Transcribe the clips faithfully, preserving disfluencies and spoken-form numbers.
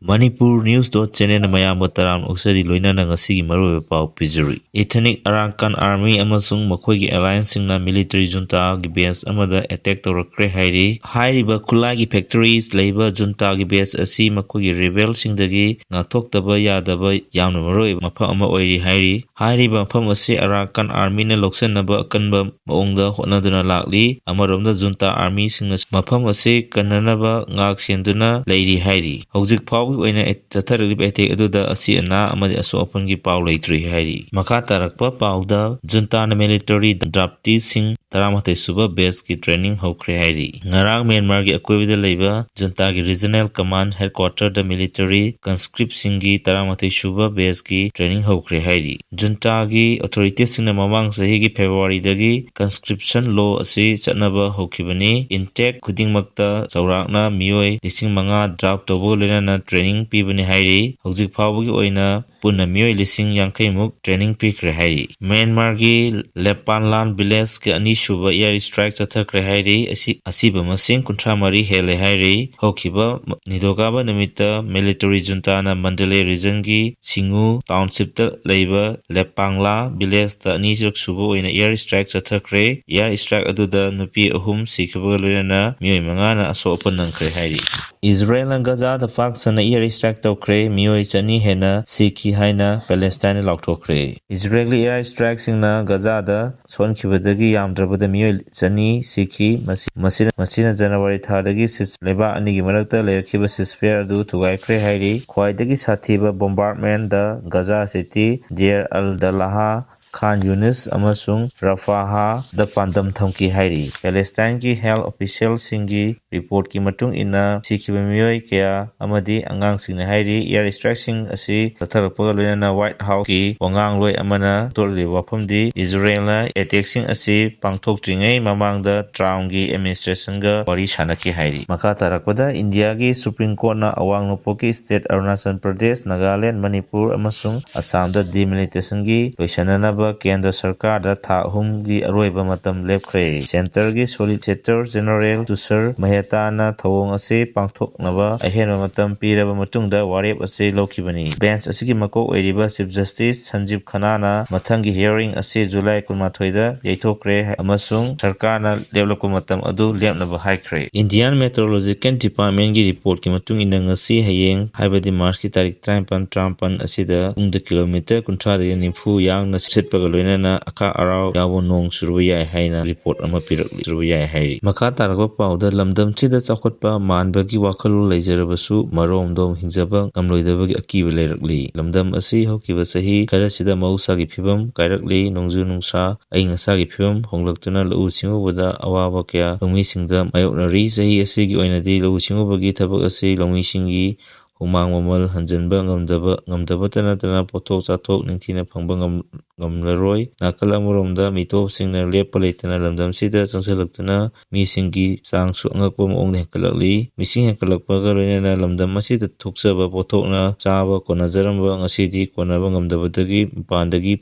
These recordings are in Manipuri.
Manipur News dot channel ꯃꯌꯥꯝꯕꯨ ꯇꯔꯥꯝꯅ ꯑꯣꯛꯆꯔꯤ, ꯂꯣꯏꯅꯅ ꯉꯁꯤꯒꯤ ꯃꯔꯨꯑꯣꯏꯕ ꯄꯥꯎ ꯄꯤꯖꯔꯤ꯫ Ethnic Arakan Army ꯑꯃꯁꯨꯡ ꯃꯈꯣꯏꯒꯤ allianceꯁꯤꯡꯅ military juntaꯒꯤ base ꯑꯃꯗ attack ꯇꯧꯔꯛꯈ꯭ꯔꯦ ꯍꯥꯏꯔꯤ꯫ ꯍꯥꯏꯔꯤꯕ ꯈꯨꯠꯂꯥꯏꯒꯤ factories ꯂꯩꯕ juntaꯒꯤ base ꯑꯁꯤ ꯃꯈꯣꯏꯒꯤ rebelꯁꯤꯡꯗꯒꯤ ꯉꯥꯛꯊꯣꯛꯇꯕ ꯌꯥꯗꯕ ꯌꯥꯝꯅ ꯃꯔꯨꯑꯣꯏꯕ ꯃꯐꯝ ꯑꯃ ꯑꯣꯏꯔꯤ ꯍꯥꯏꯔꯤ꯫ ꯍꯥꯏꯔꯤꯕ ꯃꯐꯝ ꯑꯁꯤ Arakan Armyꯅ ꯂꯧꯁꯤꯟꯅꯕ ꯑꯀꯟꯕ ꯃꯑꯣꯡꯗ ꯍꯣꯠꯅꯗꯨꯅ ꯂꯥꯛꯂꯤ꯫ ꯑꯃꯔꯣꯝꯗ junta armyꯁꯤꯡꯅ ꯃꯐꯝ ꯑꯁꯤ ꯀꯟꯅꯅꯕ ꯉꯥꯛ ꯁꯦꯟꯗꯨꯅ ꯂꯩꯔꯤ ꯍꯥꯏꯔꯤ꯫ ꯍꯧꯖꯤꯛ ꯐꯥꯎꯕꯒꯤ ꯑꯣꯏꯅ ꯆꯠꯊꯔꯛꯂꯤꯕ attack ꯑꯗꯨꯗ ꯑꯁꯤ ꯑꯅꯥ ꯑꯃꯗꯤ ꯑꯁꯣꯛ ꯑꯄꯟꯒꯤ ꯄꯥꯎ ꯂꯩꯇ꯭ꯔꯤ ꯍꯥꯏꯔꯤ꯫ ꯃꯈꯥ ꯇꯥꯔꯛꯄ ꯄꯥꯎꯗ, juntaꯅ military drafteeꯁꯤꯡ ꯇꯔꯥꯃꯥꯊꯣꯏ ꯁꯨꯕ baseꯀꯤ training ꯍꯧꯈ꯭ꯔꯦ ꯍꯥꯏꯔꯤ꯫ ꯉꯔꯥꯡ ꯃ꯭ꯌꯥꯟꯃꯥꯔꯒꯤ ꯑꯀꯣꯏꯕꯗ ꯂꯩꯕ juntaꯒꯤ regional command headquarterꯗ military conscriptꯁꯤꯡꯒꯤ ꯇꯔꯥꯃꯥꯊꯣꯏ ꯁꯨꯕ baseꯀꯤ training ꯍꯧꯈ꯭ꯔꯦ ꯍꯥꯏꯔꯤ꯫ Juntaꯒꯤ authoritiesꯁꯤꯡꯅ ꯃꯃꯥꯡ ꯆꯍꯤꯒꯤ Februaryꯗꯒꯤ conscription law ꯑꯁꯤ ꯆꯠꯅꯕ ꯍꯧꯈꯤꯕꯅꯤ꯫ Intake ꯈꯨꯗꯤꯡꯃꯛꯇ ꯆꯥꯎꯔꯥꯛꯅ ꯃꯤꯑꯣꯏ ꯂꯤꯁꯤꯡ ꯃꯉꯥ draft ꯇꯧꯕꯒ ꯂꯣꯏꯅꯅ training ꯄꯤꯕꯅꯤ ꯍꯥꯏꯔꯤ꯫ ꯍꯧꯖꯤꯛ ꯐꯥꯎꯕꯒꯤ ꯑꯣꯏꯅ ꯄꯨꯟꯅ ꯃꯤꯑꯣꯏ ꯂꯤꯁꯤꯡ ꯌꯥꯡꯈꯩ ꯃꯨꯛ training ꯄꯤꯈ꯭ꯔꯦ ꯍꯥꯏꯔꯤ꯫ ꯃ꯭ꯌꯥꯟꯃꯥꯔꯒꯤ ꯂꯦꯄꯥꯟꯂꯥꯟ villageꯀꯤ ꯑꯅꯤꯁꯨꯕ air strike ꯆꯠꯊꯈ꯭ꯔꯦ ꯍꯥꯏꯔꯤ꯫ ꯑꯁꯤ, ꯑꯁꯤꯕ ꯃꯁꯤꯡ ꯀꯨꯟꯊ꯭ꯔꯥ ꯃꯔꯤ ꯍꯦꯜꯂꯦ ꯍꯥꯏꯔꯤ꯫ ꯍꯧꯈꯤꯕ ꯅꯤꯡꯊꯧꯀꯥꯕ ꯅꯨꯃꯤꯠꯇ military juntaꯅ Mandalay regionꯒꯤ ꯁꯤꯡꯉꯨ townshipꯇ ꯂꯩꯕ ꯂꯦꯄꯥꯡꯂꯥ villageꯇ ꯑꯅꯤꯔꯛ ꯁꯨꯕ ꯑꯣꯏꯅ air strike ꯆꯠꯊꯈ꯭ꯔꯦ꯫ Air strike ꯑꯗꯨꯗ ꯅꯨꯄꯤ ꯑꯍꯨꯝ ꯁꯤꯈꯤꯕꯒ ꯂꯣꯏꯅꯅ ꯃꯤꯑꯣꯏ ꯃꯉꯥꯅ ꯑꯁꯣꯛ ꯑꯄꯟ ꯅꯪꯈ꯭ꯔꯦ ꯍꯥꯏꯔꯤ꯫ ꯏꯖꯔꯦꯜꯅ ꯒꯖꯥꯗ ꯄꯥꯛ ꯁꯟꯅ air strike ꯇꯧꯈ꯭ꯔꯦ꯫ ꯃꯤꯑꯣꯏ ꯆꯅꯤ ꯍꯦꯟꯅ ꯁꯤꯈꯤ ꯍꯥꯏꯅ ꯄꯦꯂꯦꯁꯇꯥꯏꯟꯅ ꯂꯥꯎꯊꯣꯛꯈ꯭ꯔꯦ꯫ ꯏꯖꯔꯦꯜꯒꯤ air strikeꯁꯤꯡꯅ ꯒꯖꯥꯗ ꯁꯣꯟꯈꯤꯕꯗꯒꯤ ꯌꯥꯝꯗ꯭ꯔꯕꯗ ꯃꯤꯑꯣꯏ ꯆꯅꯤ ꯁꯤꯈꯤ꯫ ꯃꯁꯤ, ꯃꯁꯤꯅ, ꯃꯁꯤꯅ ꯖꯅꯋꯥꯔꯤ ꯊꯥꯗꯒꯤ ꯁꯤꯁ-, ꯂꯩꯕꯥꯛ ꯑꯅꯤꯒꯤ ꯃꯔꯛꯇ ꯂꯩꯔꯛꯈꯤꯕ ceasefire ꯑꯗꯨ ꯊꯨꯒꯥꯏꯈ꯭ꯔꯦ ꯍꯥꯏꯔꯤ꯫ ꯈ꯭ꯋꯥꯏꯗꯒꯤ ꯁꯥꯊꯤꯕ bombardmentꯗ ꯒꯖꯥ city, Deir al-Balah, Khan Yunis ꯑꯃꯁꯨꯡ ꯔꯐꯥꯍꯥꯗ ꯄꯥꯟꯗꯝ ꯊꯝꯈꯤ ꯍꯥꯏꯔꯤ꯫ ꯄꯦꯂꯦꯁꯇꯥꯏꯟꯒꯤ health officialꯁꯤꯡꯒꯤ reportꯀꯤ ꯃꯇꯨꯡ ꯏꯟꯅ, ꯁꯤꯈꯤꯕ ꯃꯤꯑꯣꯏ ꯀꯌꯥ ꯑꯃꯗꯤ ꯑꯉꯥꯡꯁꯤꯡꯅꯤ ꯍꯥꯏꯔꯤ꯫ Air strikeꯁꯤꯡ ꯑꯁꯤ ꯆꯠꯊꯔꯛꯄꯒ ꯂꯣꯏꯅꯅ White Houseꯀꯤ ꯋꯥꯉꯥꯡꯂꯣꯏ ꯑꯃꯅ ꯐꯣꯡꯗꯣꯛꯂꯤꯕ ꯋꯥꯐꯝꯗꯤ, ꯏꯖꯔꯦꯜꯅ attackꯁꯤꯡ ꯑꯁꯤ ꯄꯥꯡꯊꯣꯛꯇ꯭ꯔꯤꯉꯩ ꯃꯃꯥꯡꯗ Trumpꯀꯤ administrationꯒ ꯋꯥꯔꯤ ꯁꯥꯟꯅꯈꯤ ꯍꯥꯏꯔꯤ꯫ ꯃꯈꯥ ꯇꯥꯔꯛꯄꯗ, ꯏꯟꯗꯤꯌꯥꯒꯤ Supreme Courtꯅ ꯑꯋꯥꯡ ꯅꯣꯡꯄꯣꯛꯀꯤ state ꯑꯔꯨꯅꯥꯆꯜ ꯄ꯭ꯔꯗꯦꯁ, ꯅꯥꯒꯥꯂꯦꯟ, ꯃꯅꯤꯄꯨꯔ ꯑꯃꯁꯨꯡ ꯑꯁꯥꯝꯗ delimitationꯒꯤ ꯂꯣꯏꯁꯤꯟꯅꯅꯕ ꯀꯦꯟꯗ꯭ꯔ ꯁꯔꯀꯥꯔꯗ ꯊꯥ ꯑꯍꯨꯝꯒꯤ ꯑꯔꯣꯏꯕ ꯃꯇꯝ ꯂꯦꯞꯈ꯭ꯔꯦ꯫ ꯁꯦꯟꯇꯔꯒꯤ ꯁꯣꯂꯤꯁꯤꯇꯔ ꯖꯦꯅꯔꯦꯜ ꯇꯨꯁꯔ ꯃꯦꯍꯇꯥꯅ ꯊꯧꯑꯣꯡ ꯑꯁꯤ ꯄꯥꯡꯊꯣꯛꯅꯕ ꯑꯍꯦꯟꯕ ꯃꯇꯝ ꯄꯤꯔꯕ ꯃꯇꯨꯡꯗ ꯋꯥꯔꯦꯞ ꯑꯁꯤ ꯂꯧꯈꯤꯕꯅꯤ꯫ ꯕꯦꯟꯆ ꯑꯁꯤꯒꯤ ꯃꯀꯣꯛ ꯑꯣꯏꯔꯤꯕ ꯆꯤꯐ ꯖꯁꯇꯤꯁ ꯁꯟꯖꯤꯕ ꯈꯟꯅꯥꯅ ꯃꯊꯪꯒꯤ ꯍꯤꯌꯔꯤꯡ ꯑꯁꯤ ꯖꯨꯂꯥꯏ ꯀꯨꯟꯃꯥꯊꯣꯏꯗ ꯌꯩꯊꯣꯛꯈ꯭ꯔꯦ ꯑꯃꯁꯨꯡ ꯁꯔꯀꯥꯔꯅ ꯂꯦꯞꯂꯛꯄ ꯃꯇꯝ ꯑꯗꯨ ꯂꯦꯞꯅꯕ ꯍꯥꯏꯈ꯭ꯔꯦ꯫ ꯏꯟꯗꯤꯌꯥꯟ ꯃꯦꯇ꯭ꯔꯣꯂꯣꯖꯤꯀꯦꯜ ꯗꯤꯄꯥꯔꯠꯃꯦꯟꯒꯤ ꯔꯤꯄꯣꯔꯠꯀꯤ ꯃꯇꯨꯡ ꯏꯟꯅ, ꯉꯁꯤ, ꯍꯌꯦꯡ, ꯍꯥꯏꯕꯗꯤ ꯃꯥꯔꯆꯀꯤ ꯇꯥꯔꯤꯛ ꯇꯔꯥꯅꯤꯄꯥꯟ, ꯇꯔꯥꯃꯥꯄꯟ ꯑꯁꯤꯗ ꯄꯨꯡꯗ ꯀꯤꯂꯣꯃꯤꯇꯔ ꯀꯨꯟꯊ꯭ꯔꯥꯗꯒꯤ ꯅꯤꯐꯨ ꯌꯥꯡꯅ ꯁꯤꯠꯄꯒ ꯂꯣꯏꯅꯅ ꯑꯈꯥꯛ ꯑꯔꯥꯎ ꯌꯥꯎꯕ ꯅꯣꯡ ꯆꯨꯔꯨꯕ ꯌꯥꯏ ꯍꯥꯏꯅ ꯔꯤꯄꯣꯔꯠ ꯑꯃ ꯄꯤꯔꯛꯂꯤ, ꯆꯨꯔꯨꯕ ꯌꯥꯏ ꯍꯥꯏꯔꯤ꯫ ꯃꯈꯥ ꯇꯥꯔꯛꯄ ꯄꯥꯎꯗ, ꯂꯝꯗꯝꯁꯤꯗ ꯆꯥꯎꯈꯠꯄ ꯃꯥꯟꯕꯒꯤ ꯋꯥꯈꯜꯂꯣꯟ ꯂꯩꯖꯔꯕꯁꯨ, ꯃꯔꯣꯝꯗꯣꯝ ꯍꯤꯡꯖꯕ ꯉꯝꯂꯣꯏꯗꯕꯒꯤ ꯑꯀꯤꯕ ꯂꯩꯔꯛꯂꯤ꯫ ꯂꯝꯗꯝ ꯑꯁꯤ ꯍꯧꯈꯤꯕ ꯆꯍꯤ ꯈꯔꯁꯤꯗ ꯃꯍꯧꯁꯥꯒꯤ ꯐꯤꯕꯝ ꯀꯥꯏꯔꯛꯂꯤ, ꯅꯣꯡꯖꯨ ꯅꯨꯡꯁꯥ ꯑꯏꯪ ꯑꯁꯥꯒꯤ ꯐꯤꯕꯝ ꯍꯣꯡꯂꯛꯇꯨꯅ ꯂꯧꯎ ꯁꯤꯡꯎꯕꯗ ꯑꯋꯥꯕ ꯀꯌꯥ ꯂꯧꯃꯤꯁꯤꯡꯗ ꯃꯥꯌꯣꯛꯅꯔꯤ꯫ ꯆꯍꯤ ꯑꯁꯤꯒꯤ ꯑꯣꯏꯅꯗꯤ ꯂꯧꯎ ꯁꯤꯡꯎꯕꯒꯤ ꯊꯕꯛ ꯑꯁꯤ ꯂꯧꯃꯤꯁꯤꯡꯒꯤ ꯍꯨꯃꯥꯡ ꯃꯃꯜ ꯍꯟꯖꯤꯟꯕ ꯉꯝꯗꯕ, ꯉꯝꯗꯕꯇ ꯅꯠꯇꯅ ꯄꯣꯠꯊꯣꯛ ꯆꯥꯊꯣꯛ ꯅꯤꯡꯊꯤꯅ ꯐꯪꯕ ꯉꯝ-, ꯉꯝꯂꯔꯣꯏ꯫ ꯅꯥꯀꯜ ꯑꯃꯔꯣꯝꯗ ꯃꯤꯇꯣꯞꯁꯤꯡꯅ ꯂꯦꯞꯄ ꯂꯩꯇꯅ ꯂꯝꯗꯝꯁꯤꯗ ꯆꯪꯁꯤꯜꯂꯛꯇꯨꯅ ꯃꯤꯁꯤꯡꯒꯤ ꯆꯥꯡꯁꯨ ꯑꯉꯛꯄ ꯃꯑꯣꯡꯗ ꯍꯦꯟꯒꯠꯂꯛꯂꯤ꯫ ꯃꯤꯁꯤꯡ ꯍꯦꯟꯒꯠꯂꯛꯄꯒ ꯂꯣꯏꯅꯅ ꯂꯝꯗꯝ ꯑꯁꯤꯗ ꯊꯣꯛꯆꯕ ꯄꯣꯠꯊꯣꯛꯅ ꯆꯥꯕ ꯀꯣꯟꯅꯖꯔꯝꯕ ꯉꯁꯤꯗꯤ ꯀꯣꯟꯅꯕ ꯉꯝꯗꯕꯗꯒꯤ ꯃꯄꯥꯟꯗꯒꯤ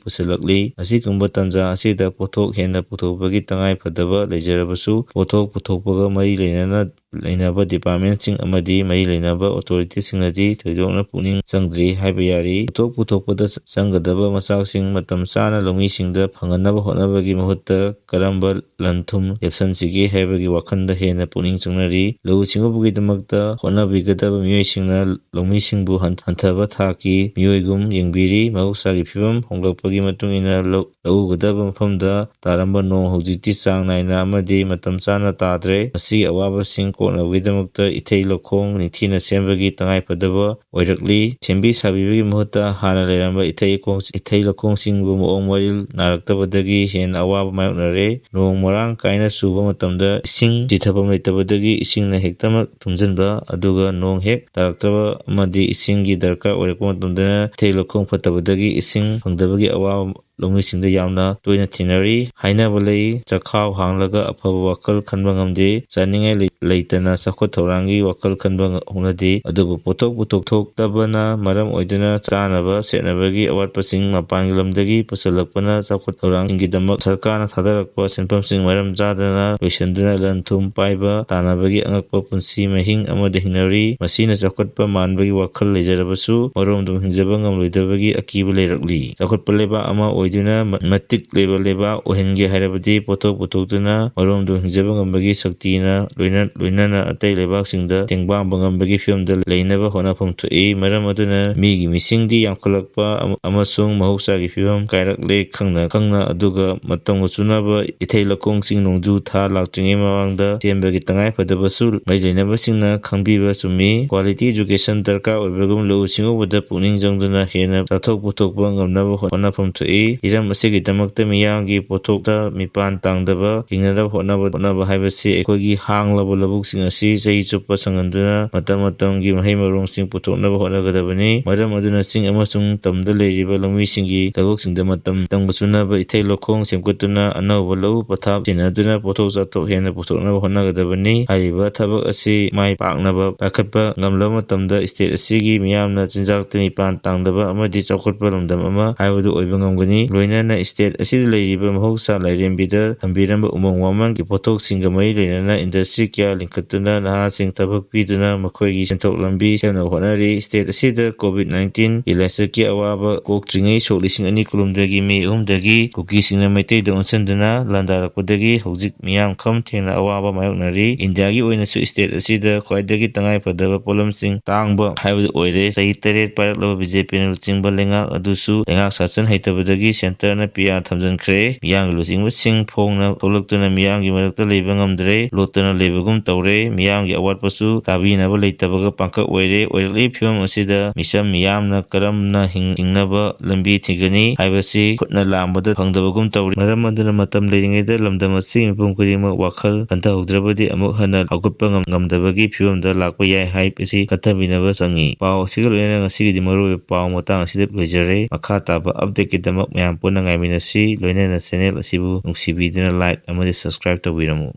ꯄꯨꯁꯤꯜꯂꯛꯂꯤ꯫ ꯑꯁꯤꯒꯨꯝꯕ ꯇꯥꯟꯖꯥ ꯑꯁꯤꯗ ꯄꯣꯠꯊꯣꯛ ꯍꯦꯟꯅ ꯄꯨꯊꯣꯛꯄꯒꯤ ꯇꯉꯥꯏ ꯐꯗꯕ ꯂꯩꯖꯔꯕꯁꯨ, ꯄꯣꯠꯊꯣꯛ ꯄꯨꯊꯣꯛꯄꯒ ꯃꯔꯤ ꯂꯩꯅꯅ, ꯂꯩꯅꯕ ꯗꯤꯄꯥꯔꯠꯃꯦꯟꯁꯤꯡ ꯑꯃꯗꯤ ꯃꯔꯤ ꯂꯩꯅꯕ ꯑꯣꯊꯣꯔꯤꯇꯤꯁꯤꯡꯅꯗꯤ ꯊꯣꯏꯗꯣꯛꯅ ꯄꯨꯛꯅꯤꯡ ꯆꯪꯗ꯭ꯔꯤ ꯍꯥꯏꯕ ꯌꯥꯔꯤ꯫ ꯄꯣꯠꯊꯣꯛ ꯄꯨꯊꯣꯛꯄꯗ ꯆꯪꯒꯗꯕ ꯃꯆꯥꯛꯁꯤꯡ ꯃꯇꯝ ꯆꯥꯅ ꯂꯧꯃꯤꯁꯤꯡꯗ ꯐꯪꯍꯟꯅꯕ ꯍꯣꯠꯅꯕꯒꯤ ꯃꯍꯨꯠꯇ ꯀꯔꯝꯕ ꯂꯟ ꯊꯨꯝ ꯂꯦꯞꯁꯟꯁꯤꯒꯦ ꯍꯥꯏꯕꯒꯤ ꯋꯥꯈꯜꯗ ꯍꯦꯟꯅ ꯄꯨꯛꯅꯤꯡ ꯆꯪꯅꯔꯤ꯫ ꯂꯧꯎ ꯁꯤꯡꯎꯕꯒꯤꯗꯃꯛꯇ ꯍꯣꯠꯅꯕꯤꯒꯗꯕ ꯃꯤꯑꯣꯏꯁꯤꯡꯅ ꯂꯧꯃꯤꯁꯤꯡꯕꯨ ꯍꯟ-, ꯍꯟꯊꯕ ꯊꯥꯛꯀꯤ ꯃꯤꯑꯣꯏꯒꯨꯝ ꯌꯦꯡꯕꯤꯔꯤ꯫ ꯃꯍꯧꯁꯥꯒꯤ ꯐꯤꯕꯝ ꯍꯣꯡꯂꯛꯄꯒꯤ ꯃꯇꯨꯡ ꯏꯟꯅ ꯂꯧ-, ꯂꯧꯎꯒꯗꯕ ꯃꯐꯝꯗ ꯇꯥꯔꯝꯕ ꯅꯣꯡ ꯍꯧꯖꯤꯛꯇꯤ ꯆꯥꯡ ꯅꯥꯏꯅ ꯑꯃꯗꯤ ꯃꯇꯝ ꯆꯥꯅ ꯇꯥꯗ꯭ꯔꯦ꯫ ꯃꯁꯤꯒꯤ ꯑꯋꯥꯕꯁꯤꯡ ꯀꯣꯛꯅꯕꯒꯤꯗꯃꯛꯇ ꯏꯊꯩ ꯂꯧꯈꯣꯡ ꯅꯤꯡꯊꯤꯅ ꯁꯦꯝꯕꯒꯤ ꯇꯉꯥꯏ ꯐꯗꯕ ꯑꯣꯏꯔꯛꯂꯤ꯫ ꯁꯦꯝꯕꯤ ꯁꯥꯕꯤꯕꯒꯤ ꯃꯍꯨꯠꯇ ꯍꯥꯟꯅ ꯂꯩꯔꯝꯕ ꯏꯊꯩ ꯂꯧꯈꯣꯡ-, ꯏꯊꯩ ꯂꯧꯈꯣꯡꯁꯤꯡꯕꯨ ꯃꯑꯣꯡ ꯃꯔꯤꯜ ꯅꯥꯏꯔꯛꯇꯕꯗꯒꯤ ꯍꯦꯟꯅ ꯑꯋꯥꯕ ꯃꯥꯌꯣꯛꯅꯔꯦ꯫ ꯅꯣꯡ ꯃꯔꯥꯡ ꯀꯥꯏꯅ ꯆꯨꯕ ꯃꯇꯝꯗ ꯏꯁꯤꯡ ꯆꯤꯊꯐꯝ ꯂꯩꯇꯕꯗꯒꯤ ꯏꯁꯤꯡꯅ ꯍꯦꯛꯇꯃꯛ ꯊꯨꯝꯖꯤꯟꯕ, ꯑꯗꯨꯒ ꯅꯣꯡ ꯍꯦꯛ ꯇꯥꯔꯛꯇꯕ ꯑꯃꯗꯤ ꯏꯁꯤꯡꯒꯤ ꯗꯔꯀꯥꯔ ꯑꯣꯏꯔꯛꯄ ꯃꯇꯝꯗꯅ ꯏꯊꯩ ꯂꯧꯈꯣꯡ ꯐꯠꯇꯕꯗꯒꯤ ꯏꯁꯤꯡ ꯐꯪꯗꯕꯒꯤ ꯑꯋꯥꯕ ꯂꯧꯃꯤꯁꯤꯡꯗ ꯌꯥꯝꯅ ꯇꯣꯏꯅ ꯊꯦꯡꯅꯔꯤ꯫ ꯍꯥꯏꯅꯕ ꯂꯩ, ꯆꯈꯥꯎ ꯍꯥꯡꯂꯒ ꯑꯐꯕ ꯋꯥꯈꯜ ꯈꯟꯕ ꯉꯝꯗꯦ, ꯆꯥꯅꯤꯡꯉꯥꯏ ꯂꯩ-, ꯂꯩꯇꯅ ꯆꯥꯎꯈꯠ ꯊꯧꯔꯥꯡꯒꯤ ꯋꯥꯈꯜ ꯈꯟꯕ ꯉ-, ꯍꯧꯅꯗꯦ꯫ ꯑꯗꯨꯕꯨ ꯄꯣꯠꯊꯣꯛ ꯄꯨꯊꯣꯛꯊꯣꯛꯇꯕꯅ ꯃꯔꯝ ꯑꯣꯏꯗꯨꯅ ꯆꯥꯅꯕ ꯁꯦꯠꯅꯕꯒꯤ ꯑꯋꯥꯠꯄꯁꯤꯡ ꯃꯄꯥꯟꯒꯤ ꯂꯝꯗꯒꯤ ꯄꯨꯁꯤꯜꯂꯛꯄꯅ ꯆꯥꯎꯈꯠ ꯊꯧꯔꯥꯡꯒꯤꯗꯃꯛ ꯁꯔꯀꯥꯔꯅ ꯊꯥꯗꯔꯛꯄ ꯁꯦꯟꯐꯝꯁꯤꯡ ꯃꯔꯝ ꯆꯥꯗꯅ ꯂꯣꯏꯁꯤꯟꯗꯨꯅ ꯂꯟ ꯊꯨꯝ ꯄꯥꯏꯕ ꯇꯥꯟꯅꯕꯒꯤ ꯑꯉꯛꯄ ꯄꯨꯟꯁꯤ ꯃꯍꯤꯡ ꯑꯃꯗ ꯍꯤꯡꯅꯔꯤ꯫ ꯃꯁꯤꯅ ꯆꯥꯎꯈꯠꯄ ꯃꯥꯟꯕꯒꯤ ꯋꯥꯈꯜ ꯂꯩꯖꯔꯕꯁꯨ ꯃꯔꯣꯝꯗꯣꯝ ꯍꯤꯡꯖꯕ ꯉꯝꯂꯣꯏꯗꯕꯒꯤ ꯑꯀꯤꯕ ꯂꯩꯔꯛꯂꯤ꯫ ꯆꯥꯎꯈꯠꯄ ꯂꯩꯕꯥꯛ ꯑꯃ ꯑꯣꯏꯗꯨꯅ ꯃ-, ꯃꯇꯤꯛ ꯂꯩꯕ ꯂꯩꯕꯥꯛ ꯑꯣꯏꯍꯟꯒꯦ ꯍꯥꯏꯔꯕꯗꯤ ꯄꯣꯠꯊꯣꯛ ꯄꯨꯊꯣꯛꯇꯨꯅ ꯃꯔꯣꯝꯗꯣꯝ ꯍꯤꯡꯖꯕ ꯉꯝꯕꯒꯤ ꯁꯛꯇꯤꯅ ꯂꯣꯏꯅ-, ꯂꯣꯏꯅꯅ ꯑꯇꯩ ꯂꯩꯕꯥꯛꯁꯤꯡꯗ ꯇꯦꯡꯕꯥꯡꯕ ꯉꯝꯕꯒꯤ ꯐꯤꯕꯝꯗ ꯂꯩꯅꯕ ꯍꯣꯠꯅꯐꯝ ꯊꯣꯛꯏ꯫ ꯃꯔꯝ ꯑꯗꯨꯅ ꯃꯤꯒꯤ ꯃꯤꯁꯤꯡꯗꯤ ꯌꯥꯝꯈꯠꯂꯛꯄ ꯑꯃ-, ꯑꯃꯁꯨꯡ ꯃꯍꯧꯁꯥꯒꯤ ꯐꯤꯕꯝ ꯀꯥꯏꯔꯛꯂꯦ ꯈꯪꯅ ꯈꯪꯅ, ꯑꯗꯨꯒ ꯃꯇꯝꯒ ꯆꯨꯅꯕ ꯏꯊꯩ ꯂꯧꯈꯣꯡꯁꯤꯡ ꯅꯣꯡꯖꯨ ꯊꯥ ꯂꯥꯛꯇ꯭ꯔꯤꯉꯩ ꯃꯃꯥꯡꯗ ꯁꯦꯝꯕꯒꯤ ꯇꯉꯥꯏꯐꯗꯕꯁꯨ ꯃꯔꯤ ꯂꯩꯅꯕꯁꯤꯡꯅ ꯈꯪꯕꯤꯕ ꯆꯨꯝꯃꯤ꯫ Quality education ꯗꯔꯀꯥꯔ ꯑꯣꯏꯕꯒꯨꯝ ꯂꯧꯎ ꯁꯤꯡꯎꯕꯗ ꯄꯨꯛꯅꯤꯡ ꯆꯪꯗꯨꯅ ꯍꯦꯟꯅ ꯆꯥꯊꯣꯛ ꯄꯨꯊꯣꯛꯄ ꯉꯝꯅꯕ ꯍꯣꯠꯅꯐꯝ ꯊꯣꯛꯏ꯫ ꯍꯤꯔꯝ ꯑꯁꯤꯒꯤꯗꯃꯛꯇ ꯃꯤꯌꯥꯝꯒꯤ ꯄꯣꯠꯊꯣꯛꯇ ꯃꯤꯄꯥꯟ ꯇꯥꯡꯗꯕ ꯍꯤꯡꯅꯅꯕ ꯍꯣꯠꯅꯕ, ꯍꯣꯠꯅꯕ ꯍꯥꯏꯕꯁꯤ ꯑꯩꯈꯣꯏꯒꯤ ꯍꯥꯡꯂꯕ ꯂꯧꯕꯨꯛꯁꯤꯡ ꯑꯁꯤ ꯆꯍꯤ ꯆꯨꯞꯄ ꯁꯪꯍꯟꯗꯨꯅ ꯃꯇꯝ ꯃꯇꯝꯒꯤ ꯃꯍꯩ ꯃꯔꯣꯡꯁꯤꯡ ꯄꯨꯊꯣꯛꯅꯕ ꯍꯣꯠꯅꯒꯗꯕꯅꯤ꯫ ꯃꯔꯝ ꯑꯗꯨꯅ ꯆꯤꯡ ꯑꯃꯁꯨꯡ ꯇꯝꯗ ꯂꯩꯔꯤꯕ ꯂꯧꯃꯤꯁꯤꯡꯒꯤ ꯊꯕꯛꯁꯤꯡꯗ ꯃꯇꯝ ꯃꯇꯝꯒ ꯆꯨꯅꯕ ꯏꯊꯩ ꯂꯧꯈꯣꯡ ꯁꯦꯝꯒꯠꯇꯨꯅ ꯑꯅꯧꯕ ꯂꯧꯎ ꯄꯊꯥꯞ ꯁꯤꯖꯤꯟꯅꯗꯨꯅ ꯄꯣꯠꯊꯣꯛ ꯆꯥꯊꯣꯛ ꯍꯦꯟꯅ ꯄꯨꯊꯣꯛꯅꯕ ꯍꯣꯠꯅꯒꯗꯕꯅꯤ꯫ ꯍꯥꯏꯔꯤꯕ ꯊꯕꯛ ꯑꯁꯤ ꯃꯥꯏ ꯄꯥꯛꯅꯕ ꯄꯥꯏꯈꯠꯄ ꯉꯝꯂꯕ ꯃꯇꯝꯗ state ꯑꯁꯤꯒꯤ ꯃꯤꯌꯥꯝꯅ ꯆꯤꯟꯖꯥꯛꯇ ꯃꯤꯄꯥꯟ ꯇꯥꯡꯗꯕ ꯑꯃꯗꯤ ꯆꯥꯎꯈꯠꯄ ꯂꯝꯗꯝ ꯑꯃ ꯍꯥꯏꯕꯗꯨ ꯑꯣꯏꯕ ꯉꯝꯒꯅꯤ꯫ ꯂꯣꯏꯅꯅ state ꯑꯁꯤꯗ ꯂꯩꯔꯤꯕ ꯃꯍꯧꯁꯥ ꯂꯥꯏꯔꯦꯝꯕꯤꯗ ꯊꯝꯕꯤꯔꯝꯕ ꯎꯃꯪ ꯋꯥꯃꯪꯒꯤ ꯄꯣꯠꯊꯣꯛꯁꯤꯡꯒ ꯃꯔꯤ ꯂꯩꯅꯅ industry ꯀꯌꯥ ꯂꯤꯡꯈꯠꯇꯨꯅ ꯅꯍꯥꯁꯤꯡ ꯊꯕꯛ ꯄꯤꯗꯨꯅ ꯃꯈꯣꯏꯒꯤ ꯁꯦꯟꯊꯣꯛ ꯂꯝꯕꯤ ꯁꯦꯝꯅꯕ ꯍꯣꯠꯅꯔꯤ꯫ State ꯑꯁꯤꯗ COVID nineteen ꯒꯤ ꯂꯥꯏꯆꯠꯀꯤ ꯑꯋꯥꯕ ꯀꯣꯛꯇ꯭ꯔꯤꯉꯩ ꯁꯣꯛ ꯂꯤꯁꯤꯡ ꯑꯅꯤ ꯀꯨꯟꯍꯨꯝꯗꯣꯏꯒꯤ May ꯑꯍꯨꯝꯗꯒꯤ ꯀꯨꯀꯤꯁꯤꯡꯅ ꯃꯩꯇꯩꯗ ꯑꯣꯟꯁꯤꯟꯗꯨꯅ ꯂꯥꯟꯗꯥꯔꯛꯄꯗꯒꯤ ꯍꯧꯖꯤꯛ ꯃꯤꯌꯥꯝ ꯈꯝ ꯊꯦꯡꯅ ꯑꯋꯥꯕ ꯃꯥꯌꯣꯛꯅꯔꯤ꯫ ꯏꯟꯗꯤꯌꯥꯒꯤ ꯑꯣꯏꯅꯁꯨ state ꯑꯁꯤꯗ ꯈ꯭ꯋꯥꯏꯗꯒꯤ ꯇꯉꯥꯏꯐꯗꯕ ꯄꯣꯠꯂꯝꯁꯤꯡ ꯇꯥꯡꯕ ꯍꯥꯏꯕꯗꯨ ꯑꯣꯏꯔꯦ꯫ ꯆꯍꯤ ꯇꯔꯦꯠ ꯄꯥꯏꯔꯛꯂꯕ BJPꯅ ꯂꯨꯆꯤꯡꯕ ꯂꯩꯉꯥꯛ ꯑꯗꯨꯁꯨ ꯂꯩꯉꯥꯛ ꯁꯥꯁꯟ ꯍꯩꯇꯕꯗꯒꯤ centreꯅ PR ꯊꯝꯖꯤꯟꯈ꯭ꯔꯦ꯫ ꯃꯤꯌꯥꯝꯒꯤ ꯂꯨꯆꯤꯡꯕꯁꯤꯡ ꯐꯣꯡꯅ ꯊꯣꯛꯂꯛꯇꯨꯅ ꯃꯤꯌꯥꯝꯒꯤ ꯃꯔꯛꯇ ꯂꯩꯕ ꯉꯝꯗ꯭ꯔꯦ, ꯂꯣꯠꯇꯨꯅ ꯂꯩꯕꯒꯨꯝ ꯇꯧꯔꯦ꯫ ꯃꯤꯌꯥꯝꯒꯤ ꯑꯋꯥꯠꯄꯁꯨ ꯇꯥꯕꯤꯅꯕ ꯂꯩꯇꯕꯒ ꯄꯥꯡꯀꯛ ꯑꯣꯏꯔꯦ꯫ ꯑꯣꯏꯔꯛꯂꯤꯕ ꯐꯤꯕꯝ ꯑꯁꯤꯗ ꯃꯤꯆꯝ ꯃꯤꯌꯥꯝꯅ ꯀꯔꯝꯅ ꯍꯤꯡ-, ꯍꯤꯡꯅꯕ ꯂꯝꯕꯤ ꯊꯤꯒꯅꯤ ꯍꯥꯏꯕꯁꯤ ꯈꯨꯠꯅ ꯂꯥꯝꯕꯗ ꯐꯪꯗꯕꯒꯨꯝ ꯇꯧꯔꯤ꯫ ꯃꯔꯝ ꯑꯗꯨꯅ ꯃꯇꯝ ꯂꯩꯔꯤꯉꯩꯗ ꯂꯝꯗꯝ ꯑꯁꯤꯒꯤ ꯃꯤꯄꯨꯝ ꯈꯨꯗꯤꯡꯃꯛ ꯋꯥꯈꯜ ꯈꯟꯊꯍꯧꯗ꯭ꯔꯕꯗꯤ ꯑꯃꯨꯛ ꯍꯟꯅ ꯍꯧꯒꯠꯄ ꯉꯝ-, ꯉꯝꯗꯕꯒꯤ ꯐꯤꯕꯝꯗ ꯂꯥꯛꯄ ꯌꯥꯏ ꯍꯥꯏꯕꯁꯤ ꯈꯟꯊꯃꯤꯟꯅꯕ ꯆꯪꯏ꯫ ꯄꯥꯎ ꯑꯁꯤꯒ ꯂꯣꯏꯅꯅ ꯉꯁꯤꯒꯤꯗꯤ ꯃꯔꯨꯑꯣꯏꯕ ꯄꯥꯎ ꯃꯇꯥꯡ ꯑꯁꯤꯗ ꯂꯣꯏꯖꯔꯦ꯫ ꯃꯈꯥ ꯇꯥꯕ updateꯀꯤꯗꯃꯛ ꯃꯌꯥꯝ ꯄꯨꯟꯅ ꯉꯥꯏꯃꯤꯟꯅꯁꯤ꯫ ꯂꯣꯏꯅꯅ channel ꯑꯁꯤꯕꯨ ꯅꯨꯡꯁꯤꯕꯤꯗꯨꯅ like ꯑꯃꯗꯤ subscribe ꯇꯧꯕꯤꯔꯝꯃꯨ꯫